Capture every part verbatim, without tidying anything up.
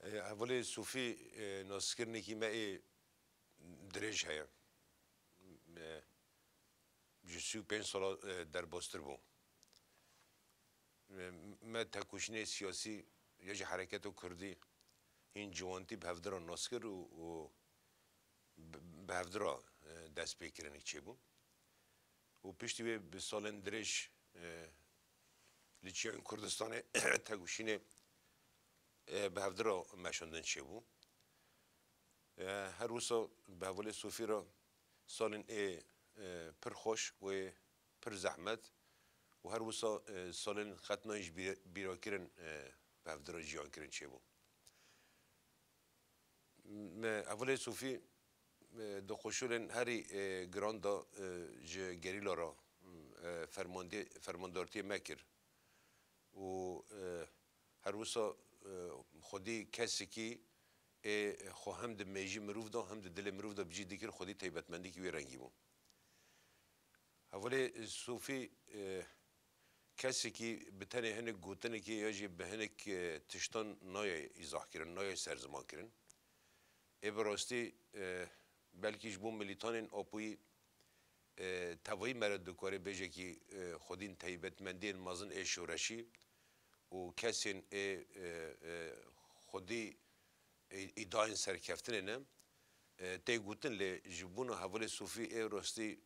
E, Hevalê Sofî, e, naskirinekî me ê dirêj heye. E, ji sî û pênc sala, e, derbastir bû. E, me tekoşînê siyasî ya ji hereketa kurdî hîn ciwantî bi hevdira nas kir û, û bi, bi hevdira, e, destpêkirinek çêbû. Û piştî wê bi salên dirêj, e, li çiyayên Kurdistanê tekoşînê, e, bi hevdira meşandin çêbû. E, her wisa bi Hevalê Sofî re salên ê, e, pir xweş û ê pir zehmet û her wisa, e, salên xetnayên ji bî-, bîrakirin, e, bi hevdira jiyankirin çêbû. Me Hevalê Sofî, e, di koşulên herî, e, giran de, e, ji gerîla re, e, fermandê-, fermandartiyê me kir. Û, e, her wisa, e, xwedî kesekî ê xwe hem di mêjî mirov de hem di dilê mirov de bi cî dikir, xwedî taybetmendîkî wî rengî bû. Hevalê Sofî, e, kesekî bi tenê hinek gotinekê ya jî bi hinek, e, tiştan nayê îzahkirin, nayê serzimankirin. Ê bi rastî, e, belkî ji bo milîtanên Apoyî, e, tevayî me re dikare bêjekî, e, xwedî taybetmendiyên mezin ê şoreşî û kesên ê, e, e, xwedî, e, îdayên serkeftinê ne, e, tê gotin, lê ji bona Hevalê Sofî ê rastî,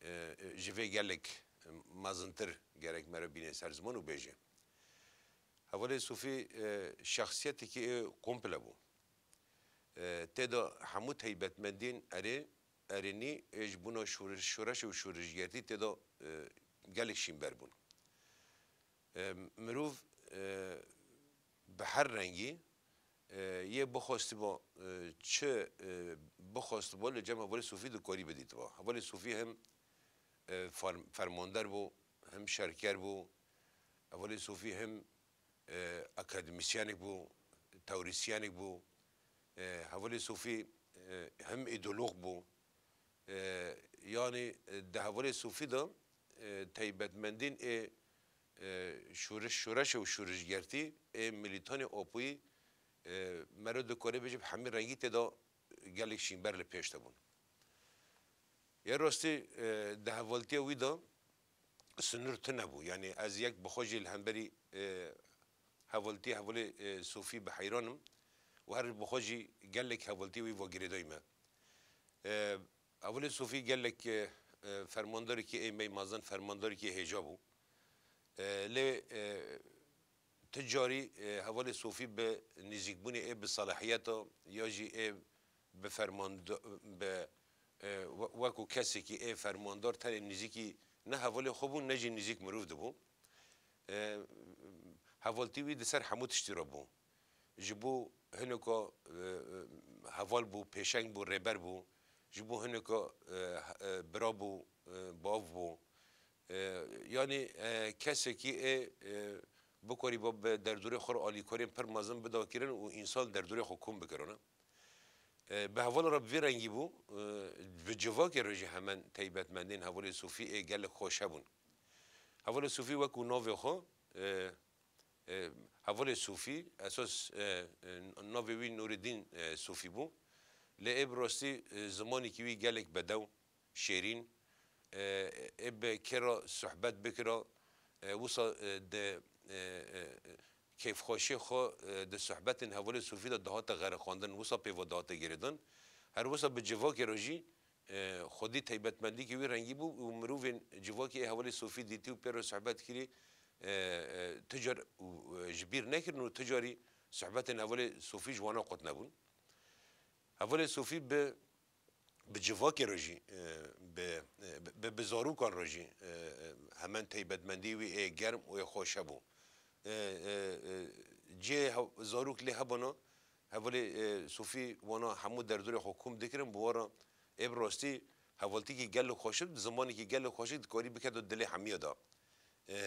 e, e, ji vê gelek, e, mezintir gerek me re bîne ser ziman û bêje. Hevalê Sofî, e, şexsiyetekî ê komple bû. E, tê de hemû taybetmendiyên erê, erênî ê ji bona şoreş-, şoreş û şoreşgertî tê de, e, gelek şînber bûn. E, mirov, e, bi her rengî, e, yê bixwestiba, e, çi, e, bixwestiba li cem Hevalê Sofî dikarî bidîtiba. Hevalê Sofî hem, e, fer-, fermander bû, hem şerker bû. Hevalê Sofî hem, e, akademîsyenek bû, teorîsyenek bû. E, Hevalê Sofî, e, hem îdeolog bû. E, yanî, e, di Hevalê Sofî de, e, taybetmendîn ê, e, şoreş, şoreş û şoreşgertî ê milîtanê Apoyî, e, mero dikare bêje bi hemî rengî tê de gelek şînber li pêş de bûn. Ya rastî, e, di hevaltiya wî de sinûr tune bû. Yanî ez yek bi xwe jî li hemberî, e, hevaltiyê Hevalê, e, Sofî bi heyran im û her bi xwe jî gelek hevaltiyê wî ve girêdayî me. E, Hevalê Sofî gelek, e, e, fermandarekî ê mey mezin, fermandarekî hêja bû. E, lê, e, ti carî, e, Hevalê Sofî bi nîzîkbûnê ê bi selahiyeta ya jî ê bi fermando-, bi, e, we-, wekû kesekî ê fermandar tenê nîzîkî ne hevalê xwe bû, ne jî nîzîk mirov dibû. E, hevaltî wî di ser hemû tiştî re bû. Ji bo hineka, e, e, heval bû, pêşeng bû, rêber bû. Ji bo hineka, e, e, bira bû, e, bav bû. E, yanî, e, kesekî ê, e, bikarîba bi derdorê xwe re alîkariyên pir mezin bida kirin û însan derdorê xwe kom bikirine. E, bi hevala re bi vî rengî bû, e, bi civakê re jî hemen taybetmendên Hevalê Sofî ê gelek xweş hebûn. Hevalê Sofî wekû navê xwe, e, e, Hevalê Sofî, esas, e, e, navê wî Nûreddîn, e, Sofî bû. Lê ê bi rastî, e, zimanekî wî gelek bedew, şêrîn, e, ê bi kê re sohbet bikira, e, wisa, e, di, e, e, keyfxweşiyê xwe, e, di sohbetên Hevalê Sofî de dihate xeriqandin, wisa pê ve dihate girêdan. Her wisa bi civakê re jî, e, xwedî taybetmendîkî wî rengî bû û mirovên civakê ê Hevalê Sofî dîtî û pê re sohbet kirî, e, e, ti car û, e, ji bîr nekirin û ti carî sohbetên Hevalê Sofî ji wana qut nebûn. Hevalê Sofî bi bi civakê re jî, e, bi, e, bi, bi zarokan re jî, e, e, hemen taybetmendî wî ê germ û ê xweş hebû. E, e, e, cihê hev-, zarok lê hebûna, Hevalê, e, Sofî wana hemû derdorê xwe kom dikirin, bi wan re ê bi rastî hevaltîkî gelek xweşik, zimanekî gelek xweşik dikarî bikete dilê hemiya de. E,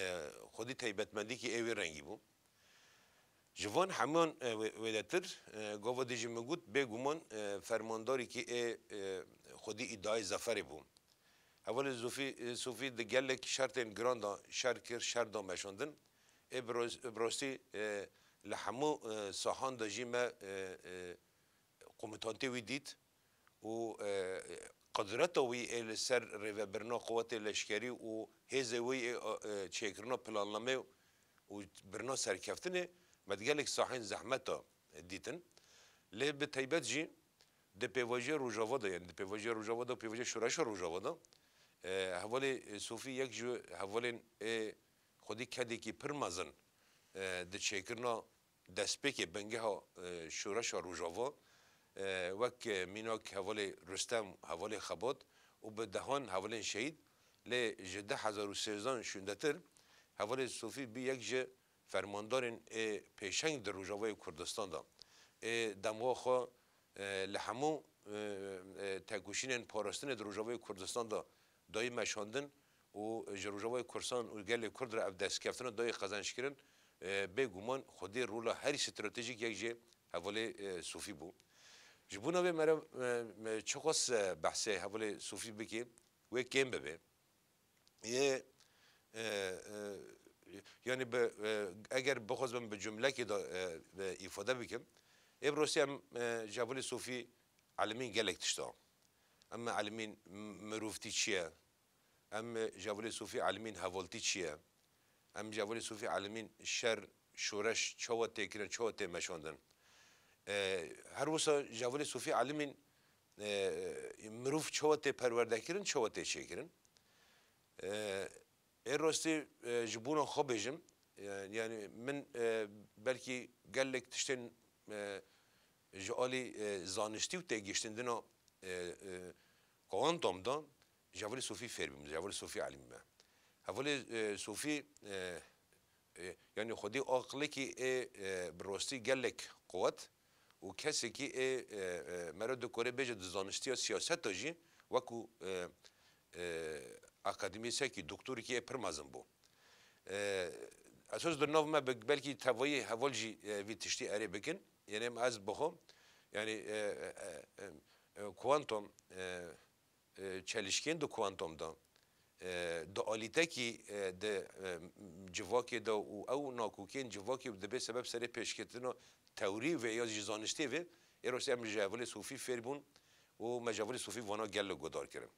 xwedî taybetmendîkî ê wî rengî bû. Ji van heman, e, wê-, wêdetir, e, gava dê jî min got, bêguman, e, fermandarekî ê, e, xwedî îdayê zaferê bû. Hevalê Zofî, e, Sofî di gelek şertên giran de şer kir, şer da meşandin. Ê bi ros-, bi rastî, e, Li hemû, e, sahan de jî me, e, e, komutantê wî dît û, e, qudreta wî ê li ser rêvebirina quwetê leşkerî û hêzê wî ê, e, çêkirina planlame û birina serkeftinê me di gelek sahên zehmeta dîtin. Lê bi taybet jî di pêvajoya Rojava de, yanî di pêvajoya Rojava de û pêvajoya şoreşa Rojava de, e, hevalê, e, Sofî yek ji hevalên ê xwedî kedekî pir mezin, e, di çêkirina destpêkê bingeha, e, şoreşa Rojava, e, wek, e, mînak hevalê Rustem, hevalê Xebat û bi dehan hevalên şehîd, lê ji du hezar û sêzdeh şûndetir hevalê Sofî bî yek ji fermandarên ê pêşeng di Rojavayê Kurdistan de. Ê demwa xwe, e, li hemû, e, e, tekoşînên parastinê di Rojavayê Kurdistan de dayî meşandin û ji Rojavayê Kursan û gelê Kurd re ev destkeftina dayî qezençkirin, e, bêguman xwedî rola herî stratejîk yek jê hevalê, e, Sofî bû. Ji bona vê mere, e, me çiqas, e, behsê hevalê Sofî bikê, wê kêm bibe. Yê, e, e, yanî bi, e, eger bixwazim bi cumlekê de, e, e, îfade bikim, ê bi rastî em, e, ji hevalê Sofî elimîn gelek tişta. Em elimîn m-, mirovtî çi ye? Em ji hevalê Sofî elimîn hevaltî çi ye? Em ji hevalê Sofî elimîn şer, şoreş çawa tê kirin, çawa tê meşandin? E, her wisa ji hevalê Sofî elimîn, e, mirov çawa tê perwerdekirin, çawa tê çêkirin? E, ê rastî, e, ji bona xwe bêjim, e, yanî min, e, belkî gelek tiştên, e, ji alî, e, zaniştî û têgihiştindina, e, e, kuantum de ji hevalê Sofî fêr bûm, ji hevalê Sofî elimî me. Hevalê, e, Sofî, e, e, yanî xwedî aqilekî ê, e, bi rastî gelek quwet û kesekî ê, e, e, mero dikore bêje di zaniştiya siyaseta jî wekû, e, e, akademîsekî, doktorekî ê pir mezin bû. E, esas di nav me bi-, belkî tevayî heval jî, e, vî tiştî erê bikin. Yanî em ez bixwe, yanî, e, e, e, e, kuantum, e, e, çelişkên di kuantum de, e, di alîtekî, e, di, e, civakê de û ew nakokên civakê dibê sebeb serê pêşketina tewrî vê ya jî zaniştê vê, ê rastî em ji hevalê Sofî fêr bûn û me ji hevalê Sofî vana gelek guhdar kirin.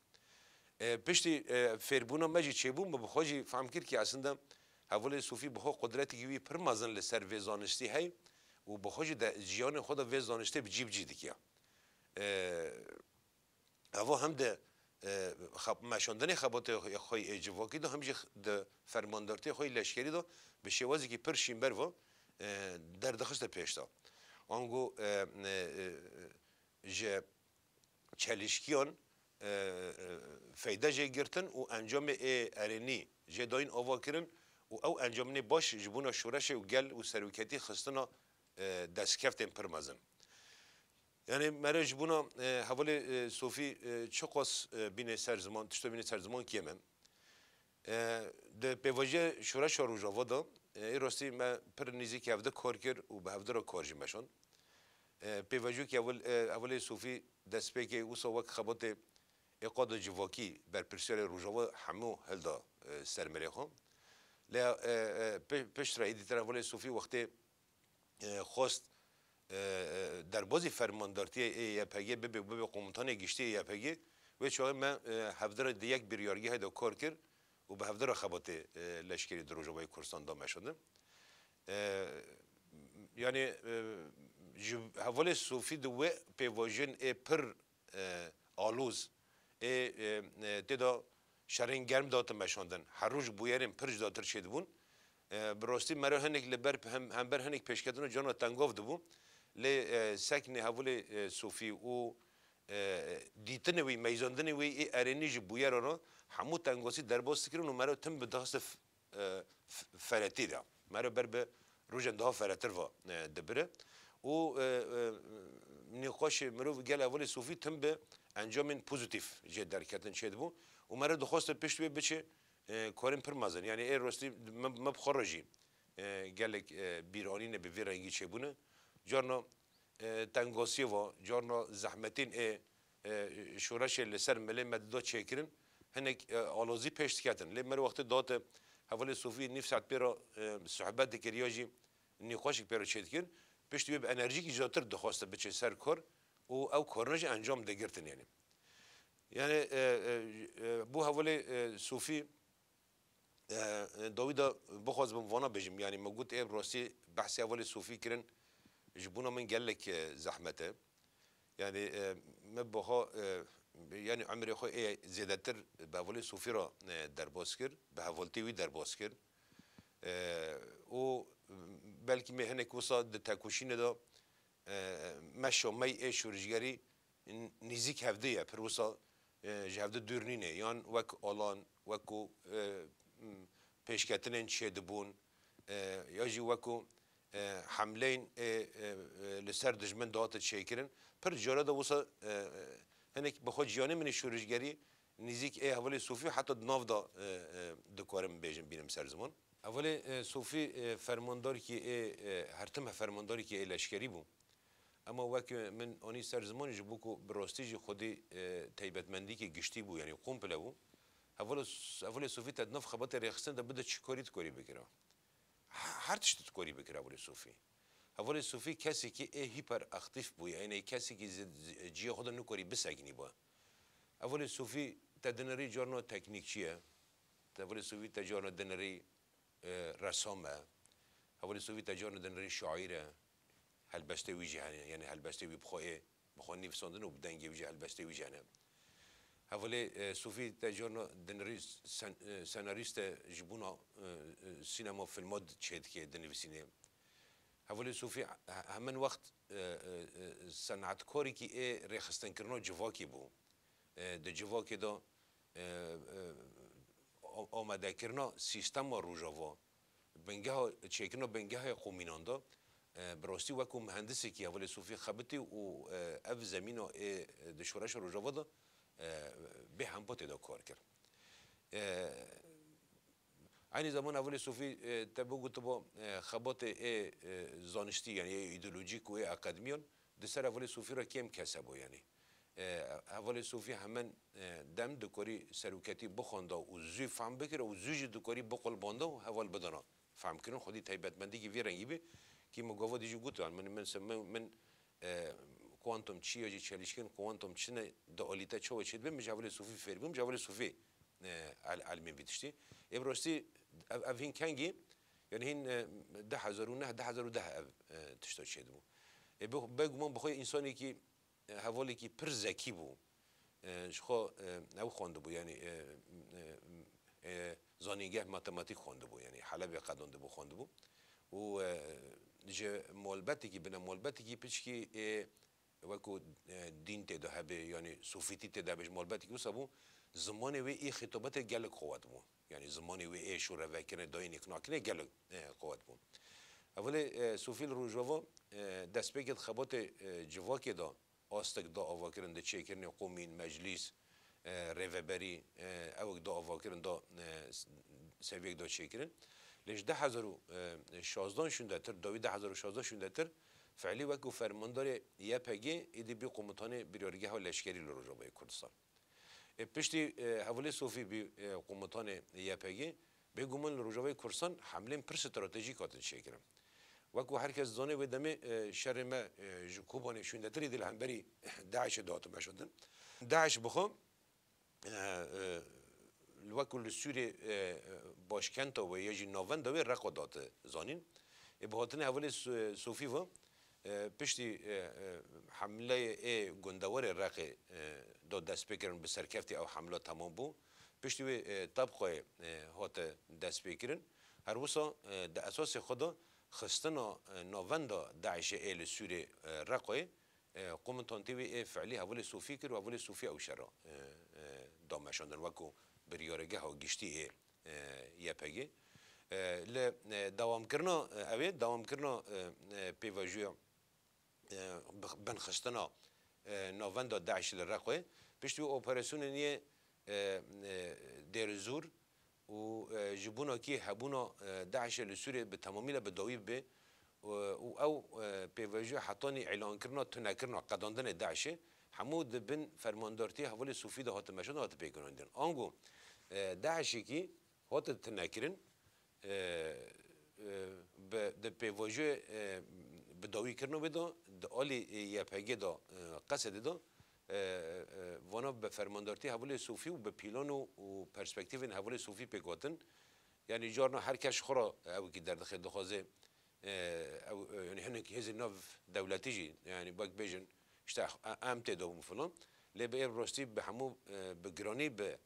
E, piştî, e, fêrbûna me jî çêbûn, min bi xwe jî fehm kir ki aslında hevalê Sofî bi xwe qudretekî wî pir mezin li ser vê zaniştî hey û bi xwe jî de jiyanê xwe de vê zaniştê bi cî bi cî dikiya. E, Evo hem di, e, xeb-, meşandinê xebatê xwe yê civakî de, hem jî di fermandartiyê xwe yê leşkerî de bi şêwazekî pir şînber ve, e, derdixiste pêş de. Ango, e, e, e, ji çelişkiyan, e, e, feyde jê girtin û encamê ê erênî jê dayîn ava kirin û ew encamê baş ji bona şoreşê û gel û seroketî xistina, e, destkeftên pir mezin. Yanî mere ji bona, e, hevalê, e, Sofî, e, çiqas, e, bîne ser ziman, tişta bîne ser ziman kêm e. E, di pêvajoya şoreşa Rojava de, e, ê rastî me pir nêzîkî hevdi kar kir û bi hevdi re kar jî meşand. E, pêvajoyekî heval-, e, hevalê Sofî destpêkê wisa wek xebatê ê qada civakî berpirsiyarê Rojava hemû hilda, e, ser milê xwe. Lê, e, e, pe-, piştre êdî din hevalê Sofî wextê e, xwest, e, e, derbazî fermandartiyê ê Y P G bibe, bibe komutanê giştî yê Y P G, wê çaxê me, e, hevdira di yek biryargehê de kar kir û bi hevdira xebatê, e, leşkerî di Rojavayê Kurdistan da meşandin. E, yanî, e, ji hevalê Sofî di wê pêvajoyên ê pir e, aloz ê, e, e, tê de şerên germ dihate meşandin. Her roj bûyerên pir cudatir çêdibûn. E, bi rastî mero hinek li ber hem, hember hinek pêşketin û cana tengav dibû. Lê, e, seknê hevalê, e, Sofî û, e, dîtinê wî, meyzandinê wî ê erênî ji bûyera re hemû tengasî derbas dikirin û mero tim bi dixiste f-, e, f-, feretî de. Mero ber bi rojên daha feretir ve, e, dibire. Û, e, e, nîqaşê mirov gel hevalê Sofî tim bi encamên pozîtîf jê derketin çêdibû. Û mero dixwaste pişt wê biçe, e, karên pir mezin. Yanî ê rastî me, me bi xwe re jî, e, gelek, e, bîranîne bi vî rengî çêbûne. Carna e, tengasiyê ve, carna zehmetên ê, e, şoreşê li ser milê me dida çêkirin, hinek, e, alozî pêş diketin. Lê mero wextê date hevalê Sofî nîv saet pê re, e, sohbet dikir ya jî, nîqaşek pê re çêdikir, piştî wê bi enerjîkî zêdetir dixwaste biçe ser kar û ew karine jî encam digirtin, yanî. Yanî, e, e, e, bû hevalê, e, Sofî, e, e, dawî de bixwazibim vana bêjim. Yanî me got, ê, bi rastî behsê hevalê Sofî kirin, ji bona min gelek, e, zehmet e. Yanî, e, me biha, e, yanî emrê xwe ê zêdetir bi hevalê Sofî re, e, derbas kir, bi hevaltiyê wî derbas kir. E, û belkî me hinek wisa di tekoşînê de, e, meşa me ê şorişgerî n-, nîzîk hevdê ye, pir wisa, e, ji hevdê dûr nîne. Yan wek alan, wek ku, e, m-, pêşketinên çêdibûn, e, ya jî wek ku, e, hemleyên, e, e, e, li ser dijmin dihate çêkirin, pir cara de wisa, e, e, hinek bi xwe ciyanê min ê şorişgerî nîzîk ê hevalê Sofî heta di nav de, e, e, dikarim bêjim bînim ser ziman. Hevalê, e, Sofî, e, fermandarekî ê, e, her tim fermandarekî ê leşkerî bû. Ema wek min anî ser ziman ji bo ku bi rastî jî xwedî, e, taybetmendîkê giştî bû, yanî komple bû. Hevalê, hevalê Sofî te di nav xebatê rêxistin de bide çi karî dikarî bikira. He-, her tişt dikarî bikira hevalê Sofî. Hevalê Sofî kesekî ê hîperaktîf bûye, yanî kesekî zi-, zi-, cihê xwe de nikarî bisekinî bû. Hevalê Sofî te dinirî carna teknîkçî ye. Te hevalê Sofî te carna dinirî, e, resam e. Hevalê Sofî te carna dinirî şaîr e. Helbestê wî jî hene, yanî helbestê wî bi xwe ê, bi xwe nivîsandin û bi dengê wî jî helbestê wî jî hene. Hevalê, e, Sofî te carna dinirî sen-, e, senarîst e, ji bona, e, e, sînema filma çêdike, dinivîsîne. Hevalê Sofî he-, hemin wext, e, e, e, senetkarekî ê rêxistinkirina civakê bû. E, di civakê de, e, e, a-, amadekirina sîstema Rojava, bingeha, çêkirina bingehê qomînan de, e, bi rastî wekû muhendisekî hevalê Sofî xebitî û, e, ev zemîna ê di şoreşa Rojava de, e, bê hempa tê de kar kir. E, Eynî zeman hevalê Sofî, e, te bigotibû, e, xebatê ê, e, zaniştî, yanî ê îdeolojîk û ê akademiyan, di ser hevalê Sofî re kêm kes hebû, yanî. E, hevalê Sofî hemen, e, dem dikarî seroketî bixwenda û zû fehm bikira û zû jî dikarî biqulbanda û heval bidana fehmkirin. Xwedî taybetmendîkî vî rengî bî, kî min gava dî jî got, yanî min, min, min, min, e, kuantum çi ye jî çelişkin, kuantum çi ne, dualîte çawa çêdibe, min ji hevalê Sofî fêr bûm, ji hevalê Sofî, e, el-, elmîn vî tiştî. Ê bi rastî ev, ev hîn kengî, yanî hîn, e, du hezar û neh, du hezar û deh ev, e, tişta çêdibû. Ê bi, bêguman bi xwe însanekî, e, hevalekî pir zekî bû. E, ji xwe, e, ew xwendibû, yanî, e, e, e, zanîngeh matematîk xwendibû, yanî Helebê qedandibû, xwendibû. Û, e, ji malbetekî, bine malbetekî piçkî, ê, wekû, e, dîn tê de hebe, yanî sofîtî tê de hebe, ji malbetekî wisa bû, zimanê wê ê xîtabetê gelek qewet bû. Yanî zimanê wê ê şûrevekirinê, dayîn îqnakirinê gelek, e, qewet bû. Hevalê, e, Sofî li Rojava, e, destpêkê di xebatê, e, civakê de astek da avakirin di çêkirinê qomîn, meclîs, e, rêveberî, e, ewek da avakirin da, e, s-, seviyek da çêkirin. Lê ji du hezar û şazdan şûndetir, dawî du hezar û şazdan şûndetir, fe'lî wekû fermandarê Y P G êdî bî komutanê biryargeha leşkerî li Rojavayê Kurdistan. E, piştî, e, hevalê Sofî bî, e, komutanê Y P G, bêguman li Rojavayê Kurdistan hemlên pir stratejîk hatin çêkirin. Wekû her kes dizane wê demê, e, şerê me, e, ji Kobanê şûndetirî dî li hemberî DAIŞê dihate meşandin. DAIŞ bi xwe, e, e, li wekû li Sûrê, e, e, başkenta wê ya jî navenda wê Reqa dihate zanîn. Ê bi hatinê hevalê Su-, Sofî ve, e, piştî, e, e, hemleyê ê gundewarê Reqê, e, da destpêkirin, bi serkeftî ew hemla temam bû. Piştî wê, e, Tebqayê, e, hate destpêkirin. Her wisa, e, di esasê xwe de xistina, e, navenda DAIŞê ê li Sûrê, e, Reqayê, e, komitantê wê ê fi'lî hevalê Sofî kir û hevalê Sofî ew şera, e, e, da meşandin wekû biryaregeha giştî ê, e, Y P G. E, li, e, dewamkirina, e, ew ê, dewamkirina, e, e, pêvajoya e, bix-, binxistina, e, navenda DAIŞ li Reqoyê. Piştî wê operasyonên yê, e, e, Dêrizûr û, e, ji bona kî hebûna, e, DAIŞê li Sûriyê bi temamî le bi dawî bibe, e, û ew, e, pêvajoya hetanî îlankirina tunekirina qedandinê DAIŞê hemû di bin fermandartiya hevalê Sofî de hate meşandin, hate pêkirandin. Ango, e, DAIŞê kî hate tunekirin, e, e, bi, di pêvajoyê, e, bi dawî kirina wê de, di alî, e, Y P G de, e, Qesedê de, e, e, vana bi fermandartî hevalê Sofî û bi pîlan û, û perspektîfên hevalê Sofî pêk hatin. Yanî carna her kes ji xwe re ewekî derdixe, dixwaze, e, ew, e, yanî hinek hêzên nav dewletî jî, yanî wek bêjin, işte, e, em tê de bûn filan. Lê bi ê rastî bi hemû, e, bi giranî bi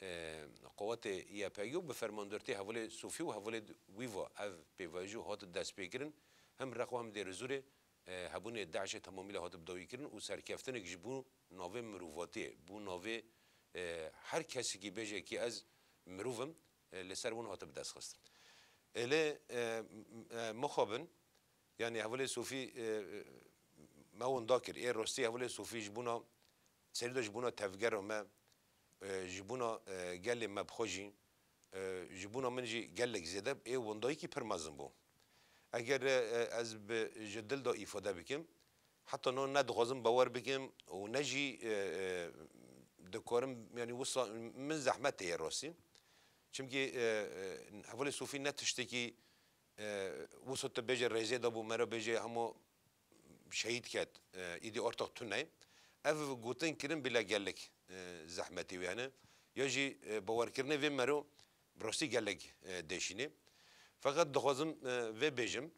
e, qewetê Y P G û bi fermandartê hevalê Sofî û hevalê wî ve ev pêvajoyê hat destpêkirin. Hem Reqo hem Dêrizorê, e, hebûnê DAIŞê temamî le hat bidawîkirin û serkeftinek ji bo navê mirovatiyê, bo navê, e, her kesekî bêje kî ez mirov im, e, li ser wan hat bidestxistin. Ê lê, e, m-, e, mixabin, yanî hevalê Sofî, e, e, me winda kir. Ê rastî hevalê Sofî ji bona serî de ji bona tevgera me, e, ji bona, e, gelê me bi xwe jî, e, ji bona min jî gelek zêde ê windayîkî pir mezin bû. Eger, e, e, ez bi, ji dil de îfade bikim, heta niha ne dixwazim bawer bikim û ne jî, e, e, dikarim, yanî wisa min zehmet tê yê rastî. Çimkî, e, e, hevalê Sofî ne tiştekî, e, wisa tu bêje rêzê de bû, me re bêje hema şehîd ket, e, îdî ortax tune. Ev gotin kirin bile gelek, e, zehmetî wê hene. Ya jî, e, bawerkirinê vê mero bi rastî gelek, e, deşînê. Feqet dixwazim, e, vê bêjim,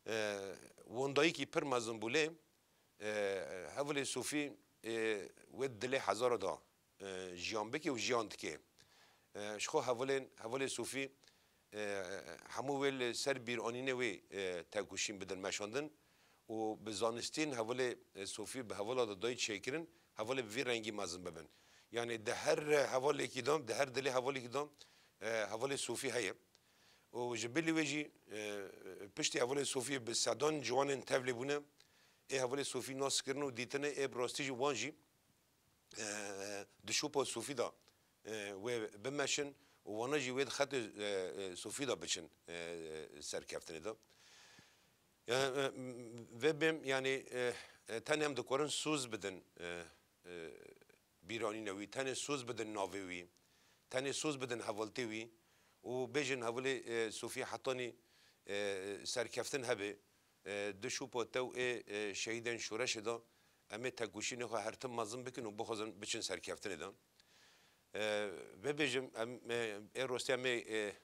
e, windayîkî pir mezin bû lê, e, hevalê Sofî, e, wê dilê hezara da e, jiyan bike û jiyan dike. E, ji xwe hevalên, hevalê Sofî, e, hemû wê li ser bîranînê wê, e, tekoşîn bidin meşandin û bi zanistîn hevalê, e, Sofî bi hevala de dayî çêkirin, hevalê bi vî rengî mezin bibin. Yanî di her hevalekî de, di her dilê hevalekî de, e, hevalê Sofî heye. Û ji bilî wê jî, e, piştî hevalê Sofî bi sedan ciwanên tevlê bûne, ê hevalê Sofî nas kirin û dîtine, ê bi rastî jî wan jî e, di şopa Sofî de, e, wê bimeşin û wana jî wê di xetê, e, e, Sofî de biçin, e, e, serkeftinê de. Ya, e, m-, vê bêm, yanî, e, e, tenê em dikarin soz bidin, e, e, bîranîna wî, tenê soz bidin navê wî, tenê soz bidin hevaltê wî û bêjin hevalê, e, Sofî hetanî, e, serkeftin hebe, e, di şopa te û ê, e, şehîdên şoreşê de em ê tekoşînê xwe her tim mezin bikin û bixwazin biçin serkeftinê de. E, vê bêjim, em, e, ê rastî em ê, e,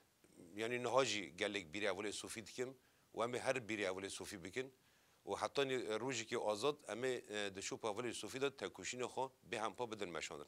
yanî niha jî gelek bîrê hevalê Sofî dikim û em ê her bîrê hevalê Sofî bikin û hetanî rojekê azad em ê, e, di şopa hevalê Sofî de tekoşînê xwe bêhempa bidin meşandin.